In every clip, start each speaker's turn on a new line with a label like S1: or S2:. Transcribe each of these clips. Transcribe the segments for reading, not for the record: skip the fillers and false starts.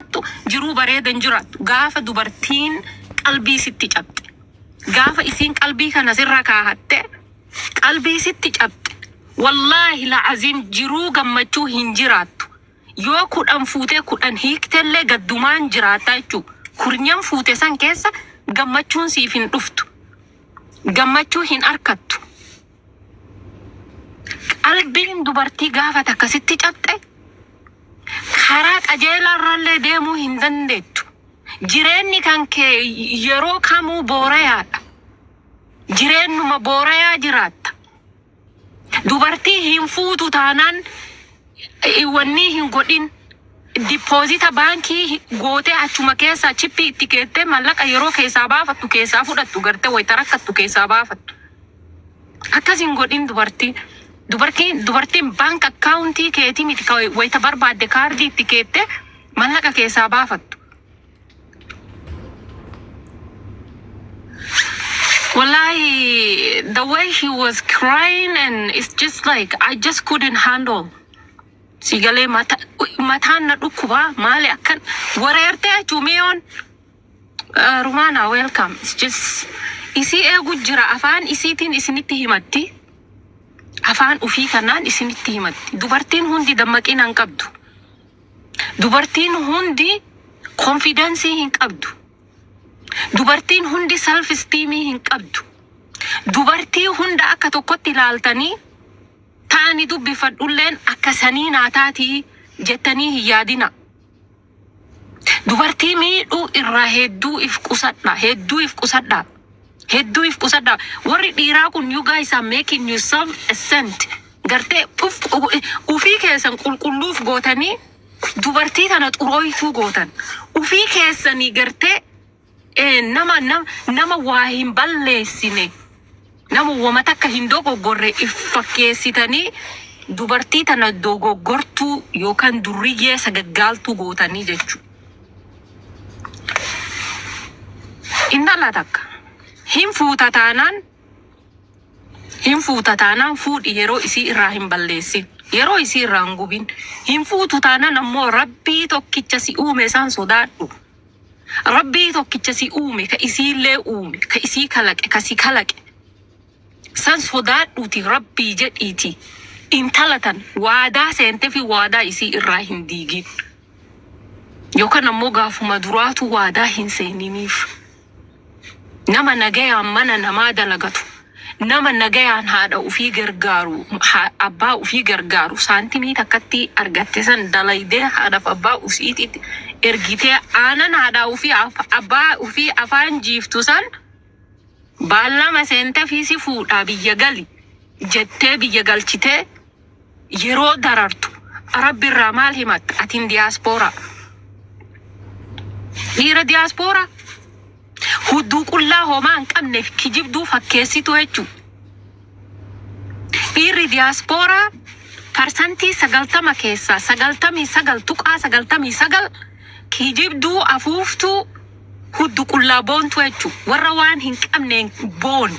S1: Jiruu bareeda hin jiraattu. Gaafa dubartiin qalbii sitti cabxe. Gaafa isiin qalbii kana sirra kaahatte qalbii sitti cabxe. Wallaahi la'aziim jiruu gammachuu hin jiraattu. Yoo 10 fuutee 10 hiiktellee gaddumaan jiraatta jechuudha. Kurnyan fuute san keessa gammachuun siif hin dhuftu. Gammachuu hin arkattu. Qalbiin dubartii gaafa takka sitti cabxe karaa qajeelaa irrallee deemuu hin dandeettu. Jireenyi kan kee yeroo kamuu boorayaadha. Jireennuma boorayaa jiraatta. Dubartii hin fuutu taanaan wannii hin godhin. Dipoozita baankii gootee achuma keessaa chippii itti keettee mallaqa yeroo keessaa baafattu keessaa fudhattu gartee wayita rakkattu keessaa baafattu. Akkas hin godhin dubartii. Dubartiin dubartiin baank akkaawuntii keetii miti ka wayita barbaadde kaardii itti keettee mallaqa keessaa baafattu. Wallahi, the way she was crying and it's just like I just couldn't handle. Si galee mata, mataan na dhukkuba maali akkan wareertee jechuu miyoon. Rumaana welcome. It's just isii eegu jira afaan isiitiin isinitti himatti. Afaan ufii kanaan isinitti himatti. Dubartiin hundi dammaqina hin qabdu. Dubartiin hundi konfidansii hin qabdu. Dubartiin hundi self esteemii hin qabdu. Dubartii hunda akka tokkotti ilaaltanii ta'ani dubbifadhulleen akka sanii naa taatii jettanii hin yaadina. Dubartii miidhuu irraa hedduu if qusadha. Hedduu if qusadha. Hedduu if qusadha. Warri dhiiraa kun you guys are making yourself a saint. Gartee uf ufii keessan qulqulluuf gootanii dubartii tana xurooytuu gootan. Ufii keessanii gartee eh, nama nama nama waa hin balleessine nama wama takka hin dogoggorre if fakkeessitanii dubartii tana dogoggortuu yookaan durriyyee sagaggaaltuu gootanii jechuudha. Intala takka hin fuuta taanaan hin fuuta taanaan fuudhi yeroo isii irraa hin balleessin. Yeroo isii irraa hin gubin. Hin fuutu taanaan ammoo rabbii tokkicha si uume isaan sodaadhu. Rabbii tokkicha si uume ka isiillee uume ka isii kalaqe ka si kalaqe san sodaadhuuti rabbii jedhiiti intala tan waadaa seentefi waadaa isii irraa hin diigin. Yookaan ammoo gaafuma duraatu waadaa hin seeniniif. Nama nagayaan mana namaa dalagatu, nama nagayaan haadha ufii gargaaru, abbaa ufii gargaaru, saantimii takkatti argatte san dalaydee haadhaaf abbaa ufiititti ergitee aanan haadhaa ufii abbaa ufii afaan jiiftu san baallama seentefii si fuudhaa biyya gali jettee biyya galchitee yeroo darartu Rabbi irraa maal himatta atiin diyaaspooraa dhiira diyaaspooraa hudduu qullaa homaa hin qabneef kijibduu fakkeessituu jechuu dhiirri diyaaspooraa parsantii 90 keessaa 99.99 kijibduu afuuftuu huddu qullaa boontuu jechuu warra waan hin qabneen boonu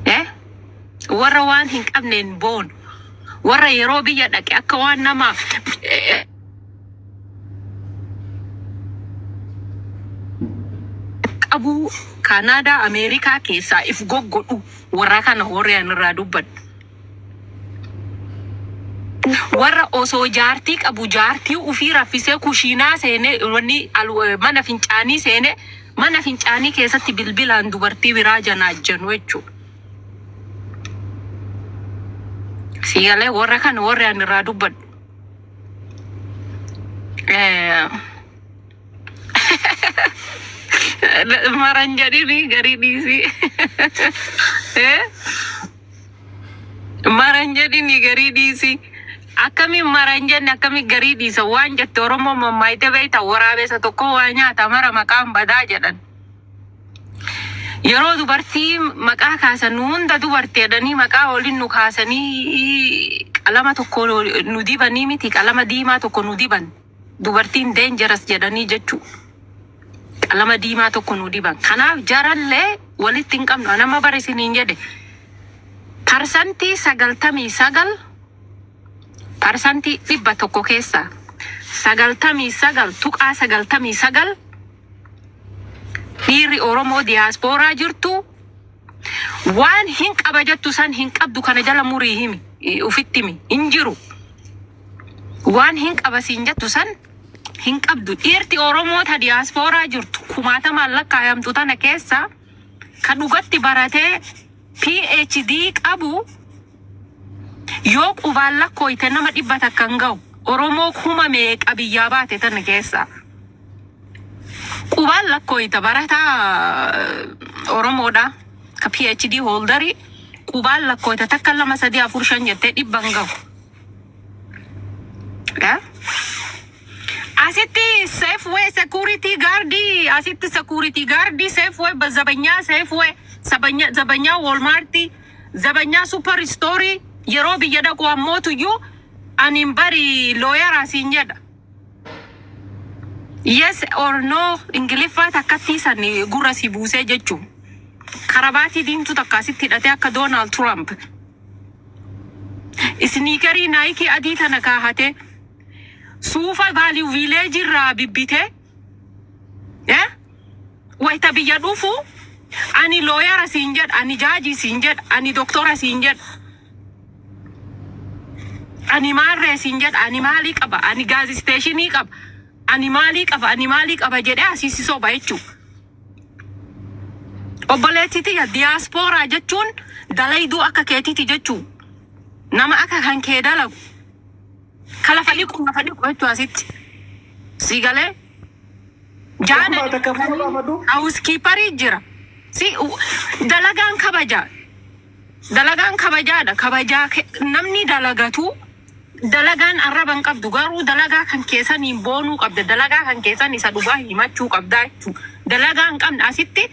S1: eh? warra waan hin qabneen boonu, warra yeroo biyya dhaqe akka waan nama qabuu Kaanaadaa, Ameerikaa keessaa if goggodhu warra kana warri ani irraa dubbadhu. Warra osoo jaartii qabu jaartii ufii raffisee kushiinaa seenee wanni mana fincaanii seenee mana fincaanii keessatti bilbilaan dubartii biraa janaajjanu jechuudha. Si galee warra kana warri ani irraa dubbadhu. Maran jedhini garii dhiisii. Eh? Maran jedhini garii dhiisii. Akkamiin maran jenne akkamiin garii dhiisa waan jette Oromoo mammaayite beekta waraabessa tokko waa nyaata mara maqaan badaa jedhan. Yeroo dubartii maqaa kaasan nu hunda dubartii jedhanii maqaa waliin nu kaasanii qalama tokko nu dibanii miti qalama diimaa tokko nu diban. Dubartiin dangerous jedhanii jechuu. Qalama diimaa tokko nu diban. Kanaaf jarallee walitti hin qabnu. Anama bara isiniin jedhe parsantii 99 parsantii 100 keessaa 99.99 dhiirri Oromoo diyaaspooraa jirtu waan hin qaba jettu san hin qabdu. Kana jala murii himi, ufitti himi, hin jiru. Waan hin qaba siin jettu san hin qabdu. Dhiirti Oromoo ta diyaaspooraa jirtu kumaatamaan lakkaayamtu tana keessa ka dhugatti baratee PhD qabu yoo qubaan lakkooyte nama 100 hin ga'u. Oromoo kuma meeqa biyyaa baate tana keessa. Qubaan lakkooyta barataa Oromoodha. Ka PhD holderii qubaan lakkooyta takka, lama, sadii, afur, shan jettee 100 hin ga'u. Eh? Asitti Safeway security guard, asitti security guard, Safeway zabanyaa, Safeway zabanyaa, zabanyaa Walmart, zabanyaa superstore. Yeroo biyya dhaqu ammootuyyuu ani bari lawyer siin jedha. Yes or no Ingiliffaa takkattii san gurra si buusee jechuun. Karabaatii diimtuu takka asitti hidhatee akka Donald Trump. Sneakerii Nike adii tana kaahate, suufa Value Village irraa bibbite, eh? Wayita biyya dhufu ani lawyera siin jedha, ani judge siin jedha, ani doktora siin jedha, ani maarree siin jedha, ani maalii qaba, ani gas stationii qaba, ani maalii qaba, ani maalii qaba jedhee asii si soba jechuudha. Obboleettii tiyya, diyaaspooraa jechuun dalayduu akka keetiiti jechuu, nama akka kan kee dalagu ka lafa dhiqu, lafa dhiqu jechuu asitti. Si galee? Jaana
S2: Akkuma takka fuula baafadhu.
S1: Housekeeperii jira. Si dalagaan kabaja. Dalagaan kabajaadha. Kabajaa namni dalagatu dalagaan arraba hin qabdu, garuu dalagaa kan keessaniin boonuu qabda. Dalagaa kan keessan isa dhugaa himachuu qabda jechuudha. Dalagaa hin qabne asitti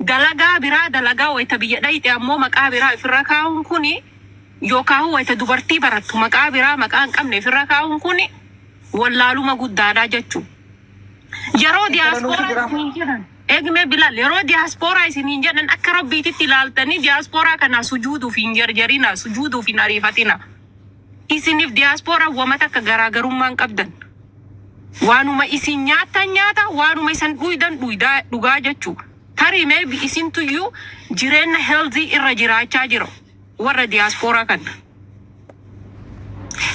S1: dalagaa biraa dalagaa wayita biyya dhayxe ammoo maqaa biraa ofirra kaa'uun kuni, yookaan wayita dubartii barattu maqaa biraa, maqaa hin qabne ofirra kaa'uun kuni wallaaluma guddaadha jechuudha. Yeroo diyaaspooraa isiniin jedhan, eegmee Bilaal, yeroo diyaaspooraa isiniin jedhan akka rabbiititti ilaaltanii diyaaspooraa kana sujuuduuf hin jarjarina, sujuuduuf hin ariifatina. Isiniif diyaaspooraa wamata akka garaagarummaa hin qabdan. Waanuma isin nyaattan nyaata, waanuma isin dhuydan dhuydaa dhugaa jechuudha. Tarii maybe isintuyyuu jireenya healthy irra jiraachaa jira warra diyaaspooraa kana.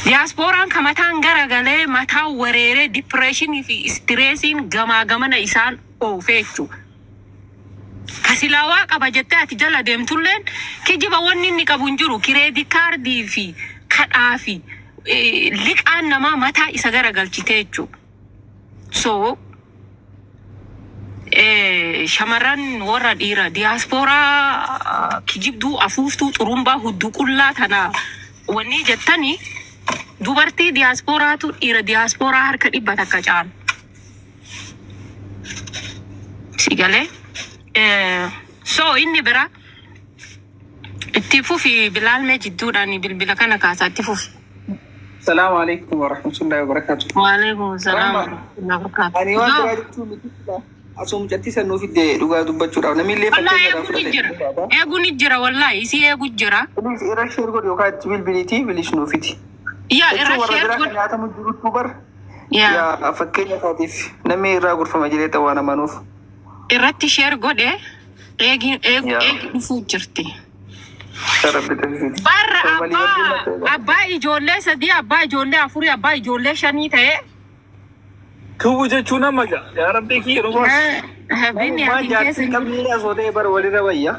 S1: Diyaaspooraan ka mataan garagalee, mataan wareeree, depressionii fi stressiin gamaa gamana isaan oofee jechuudha. Ka silaa waa qaba jettee ati jala deemtulleen kijiba, wanni inni qabu hin jiru, credit cardii fi kadhaa fi liqaan namaa mataa isa garagalchite jechuudha. So shamarran warra dhiira diyaaspooraa kijibduu, afuuftuu, xurumbaa hudduu qullaa tana wanni jettanii, dubartii diyaaspooraatu dhiira diyaaspooraa harka 100 caala. Si galee? So inni bira itti fufi Bilaal, mee jidduudhaan bilbila kana kaasaa itti fufi.
S2: Salaamu alaikum warahmatullahi wabarakatuh.
S1: Waalaikum salaam
S2: Rahma.
S1: warahmatullahi wabarakatuh.
S2: Ani waan
S1: Yoo
S2: biraa jechuun miti. Asoo mucattii san nuuf fidde dhugaa dubbachuudhaaf namni illee
S1: Wallahi
S2: fakkeenyaadhaaf
S1: eegu ni
S2: fudhate.
S1: jira. Eegu ni jira, wallahi isii eegu jira.
S2: Please irra share godhi yookaan itti bilbiliitii bilis nuuf fidi.
S1: Yaa irra
S2: Jechuun warra
S1: share
S2: biraa kan
S1: godhi.
S2: nyaatamu jirutu bar.
S1: Yaa
S2: Yaa fakkeenya isaatiif namni irraa gorfama jedhee waan amanuuf.
S1: Irratti share godhe, eegi eegu
S2: Yaa
S1: eegi dhufuu jirti.
S2: Rabbi taasisuuti.
S1: Barra
S2: Walii wajjin
S1: abbaa
S2: mattee
S1: abbaa ijoollee sadii, abbaa ijoollee afurii, abbaa ijoollee shanii ta'e.
S3: Kiwwu jechuun amma gaa yaa rabbii kiyya nu baas.
S1: Binni
S2: Namummaa
S1: ati keessa
S2: jaartii
S1: hin jiru.
S2: qabnillee osoo ta'e bara walirra wayya.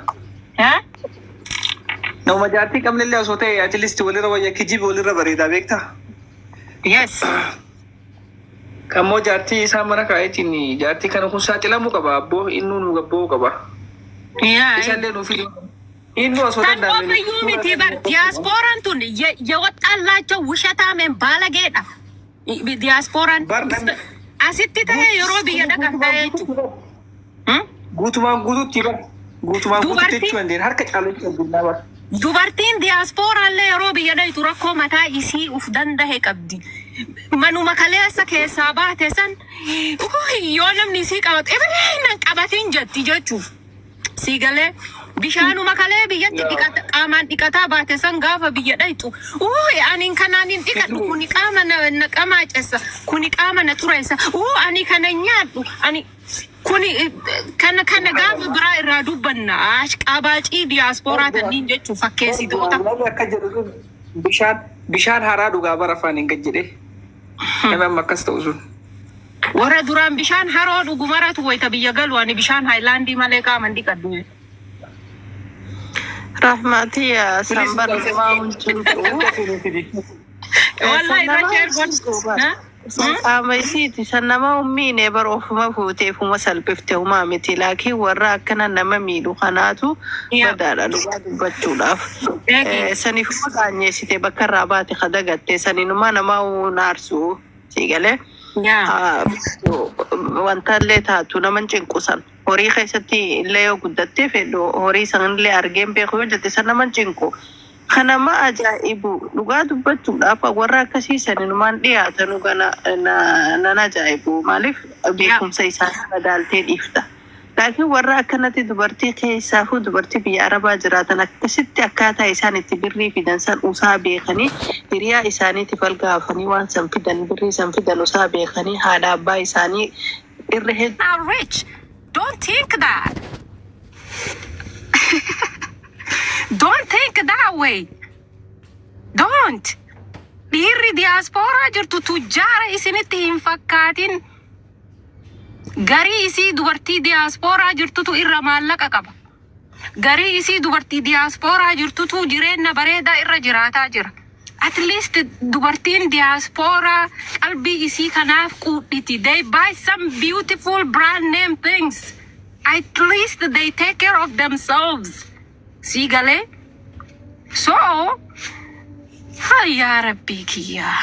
S1: Eh?
S2: Nama jaartii qabnillee osoo ta'e at least walirra wayya, kijibi walirra bareedaa beektaa.
S1: Yes.
S2: Kammoo jaartii isaa mana kaa'eetiin jaartii kana kun saaxilamuu qaba, abboo innuu nu gabboo qaba.
S1: Yaa.
S2: Isallee nuuf fidu. Innuu osoo
S1: Tan
S2: danda'ame
S1: qofayyuu miti bar, diyaaspooraan tun የወጣላቸው ውሸታም ባለጌdha. Diyaaspooraan
S2: Bar namni
S1: asitti ta'e yeroo biyya dhaqan ta'e jechuudha. Hmm?
S2: Guutumaan guututti bar, guutumaan guututti jechuu dandeenya, harka caalutti addunyaa bar.
S1: Dubartiin diyaaspooraallee yeroo biyya dhaytu rakkoo mataa isii uf dandahe qabdi. Manuma kaleessa keessaa baate san uy, yoo namni isii qabatu ebiree nan qabatin jetti jechuuf. Sii galee? Bishaanuma kalee biyyatti dhiqata, qaamaan dhiqataa baate san gaafa biyya dhayxu, "Uuy, ani kanaan hin dhiqadhu, kuni qaama na qamaacessa, kuni qaama na xureessa, uu ani kana hin nyaadhu, ani kuni kana kana." Gaafa biraa irraa dubbanna. Ashqaabaacii diyaaspooraa tanniin jechuun fakkeessitoota.
S2: Namni akka jedhu sun bishaan haraa dhugaa bara afaan hin gad jedhee. Namni amma akkas ta'u sun.
S1: Warra duraan bishaan haroo dhugu maratu wayita biyya galu "Ani bishaan haayilaandii malee qaama hin dhiqadhu."
S4: Rahmatiya san barrumaa huncinqu.
S1: Wallahi
S4: San
S1: irra
S4: nama
S1: share godhu.
S4: huncinqu bara. San qaama isiiti. San nama ummiine bara ofuma fuutee ofuma salphifte humaa miti. Laakiin warra akkana nama miidhu kanaatu badaadha dhugaa dubbachuudhaaf.
S1: Eegi.
S4: Saniifuma qaanyeessite bakka irraa baate kadagatte saniinuma nama naarsu si galee. Wanta illee taatu nama hin cinqu san. Horii keessatti illee yoo guddattee fedhu horii sanillee argeen beeku yoo jette san nama hin cinqu. Kanama ajaa'ibu dhugaa dubbachuudhaaf warra akkasii saninumaan dhiyaatanu gana nan ajaa'ibu. Maaliif beekumsa isaanii madaaltee dhiifta. Laakiin warra akkanatti dubartii keessaafuu dubartii biyya Arabaa jiraatan akkasitti akkaataa isaan itti birrii fidan san usaa beekanii, hiriyaa isaaniitiif algaafanii waan san fidan, birrii san fidan usaa beekanii, haadha abbaa isaanii irra hedduu
S1: Are rich. Don't think that. Don't think that way. Don't. Dhiirri diyaaspooraa jirtu tujjaara isinitti hin fakkaatin. Garii isii dubartii diyaaspooraa jirtutu irra maallaqa qaba. Garii isii dubartii diyaaspooraa jirtutu jireenya bareedaa irra jiraataa jira. At least dubartiin diyaaspooraa qalbii isii kanaaf quudhiti. They buy some beautiful brand name things. At least they take care of themselves. Sii galee? So, yaa rabbii kiyyaa.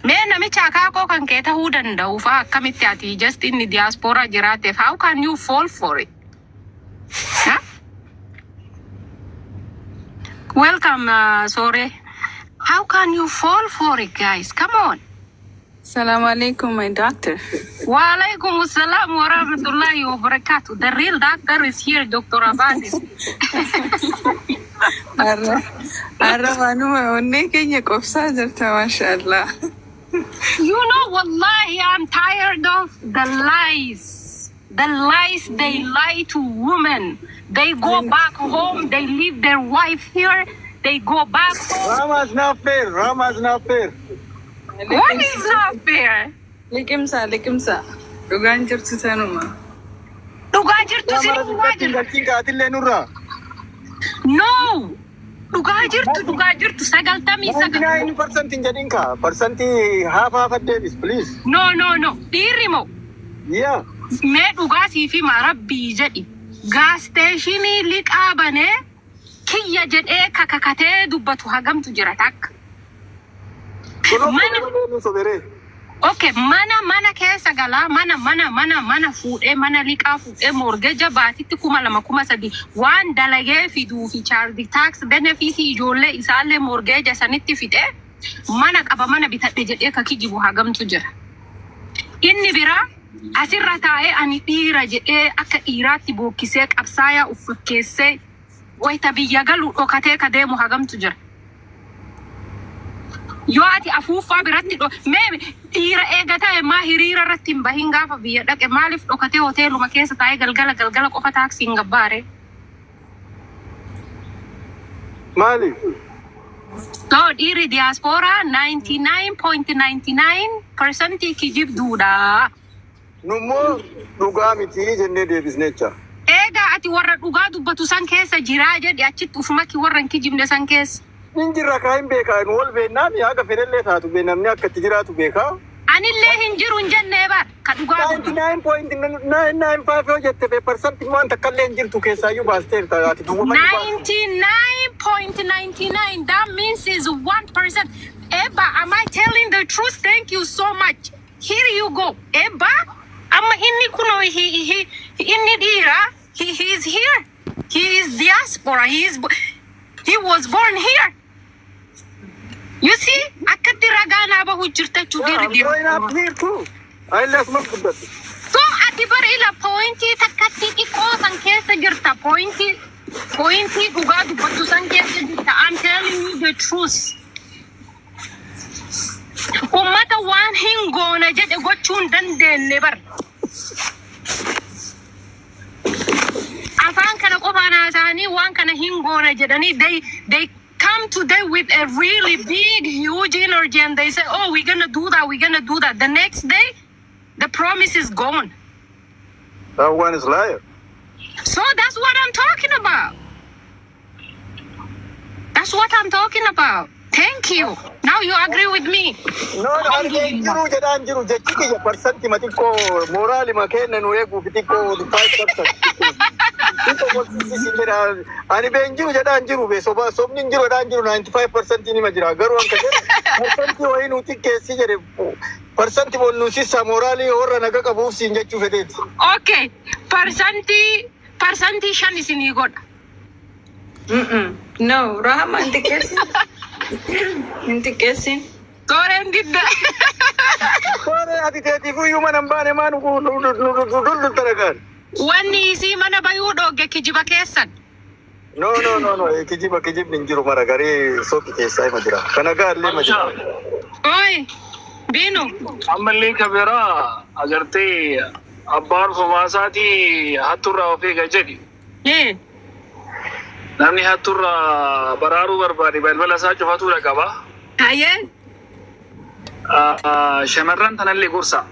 S1: Mee namicha akaakoo kan kee ta'uu danda'u faa akkamitti ati just inni diyaaspooraa jiraateef, how can you fall for it? Huh? Welcome, sorry. How can you fall for it, guys? Come on.
S5: Salam alaikum, my doctor.
S1: Wa alaikum assalam wa rahmatullahi wa barakatuh. The real doctor is here, Dr. Abadis.
S5: Har'a har'a waanuma onnee keenya qobsaa jirta, maashaallah.
S1: Wallahi, I'm tired of the lies. The lies they lie to women. They go back home, they leave their wife here, they go back home.
S6: Rama is not fair. Rama is not fair.
S1: What is not fair?
S5: Liqimsaa, liqimsaa. Dhugaan jirtu tanuma.
S1: Dhugaa jirtu
S6: Rama
S1: isin himaa jirra.
S6: galchiin kaatillee nurraa.
S1: No! Dhugaa jirtu, dhugaa jirtu, 99.
S6: 99% hin jedhin kaa. Percentii half half deebis, please.
S1: No, no, no. Dhiirri moo?
S6: Yeah.
S1: Mee dhugaa siif hima, rabbii jedhi. Gas stationii liqaa banee kiyya jedhee kakakatee dubbatu hagamtu jira takka?
S6: Kunoo
S1: Mana
S6: nu soberee.
S1: Okay, mana keessa galaa mana fuudhee, mana liqaa fuudhee, mortgage baatitti 2000, 3000 waan dalagee fiduu fi child tax benefitii ijoollee isaallee mortgage sanitti fixee mana qaba, mana bitadhe jedhee ka kijibu hagamtu jira? Inni biraa asirra taa'ee ani dhiira jedhee akka dhiiraatti bookkisee qabsaayaa uffakkeessee wayita biyya galu dhokatee ka deemu hagamtu jira? Yoo ati afuuffaa biratti mee dhiira eega ta'e maa hiriira irratti hin bahin? Gaafa biyya dhaqe maaliif dhokatee hoteeluma keessa taa'ee galgala galgala qofa taaksii hin gabbaare?
S6: Maali?
S1: So dhiirri diyaaspooraa 99.99% kijibduudha.
S6: Nummoo dhugaa miti jennee deebisne jecha.
S1: Eegaa ati warra dhugaa dubbatu san keessa jiraa jedhi, achitti ufumaki warra hin kijibne san keessa.
S6: Hin jirra kaa, hin beekaa, nu wal beennaa mi haga fedhellee taatu bee namni akka itti jiraatu beekaa.
S1: Anillee hin jiru hin jennee bar ka dhugaa dubbatu.
S6: 99.995 yoo jette be percentii waan takka illee hin jirtu keessaayyuu baasteerta ati duwwama.
S1: 99.99, that means is 1%. Eba, am I telling the truth? Thank you so much. Here you go, Eba. Amma inni kuno he inni dhiira, he is here, he is diaspora, he was born here. You see, akkatti ragaa naa bahu jirta jechuudha dhiirri
S6: I'm growing up
S1: diaspora.
S6: here too. Ayillee asuma guddate.
S1: So Ati bar ila pointii takkatti xiqqoo san keessa jirta. Pointii dhugaa dubbattu san keessa jirta. I'm telling you the truth. Ummata waan hin goona jedhe gochuu hin dandeenye bar. Afaan kana qofaan haasa'anii waan kana hin goona jedhanii, they come today with a really big, huge energy and they say, "Oh, we're gonna do that, we're gonna do that." The next day, the promise is gone.
S6: That one is liar.
S1: So that's what I'm talking about. That's what I'm talking about. Thank you. Now you agree with me.
S6: No, argee hin jiru jedhaan jiru. Jechi kiyya parsanti ma xiqqoo mooraalima kenna nu eeguuf xiqqoo 5%. Xiqqoo walsiisisin jedha. Ani bee hin jiru jedhaan jiru, bee soba sobni hin jiru jedhaan jiru, 95% nima jira. Garuu anka jedhu parsantii wayii nu xiqqeessi jedhe, parsanti ol nu sissa, mooraalii warra naga qabuuf siin jechuu fedheeti.
S1: Okay. Parsantii 5 isinii godha.
S5: No, Rahama, hin xiqqeessin. Hin xiqqeessin.
S1: Tooreen didda.
S6: Tooree ati teetiif iyyuu mana hin baane, maa nu duldulta dhagaan.
S1: Wanni isii mana bayuu dhoogge kijiba keessan.
S6: No, no, no, no, kijiba kijibni hin jiru, mara garii soqi keessaa hima jira. Kana gaallee ma jira.
S1: Oi. Binu.
S3: Ammallee kabeeraa agartee abbaan fumaasaatii hatturraa of eega jedhi. Namni hatturraa baraaruu barbaade balbala isaa cufatuudha qaba.
S1: Hayyee.
S3: Shamarran tanallee gorsa.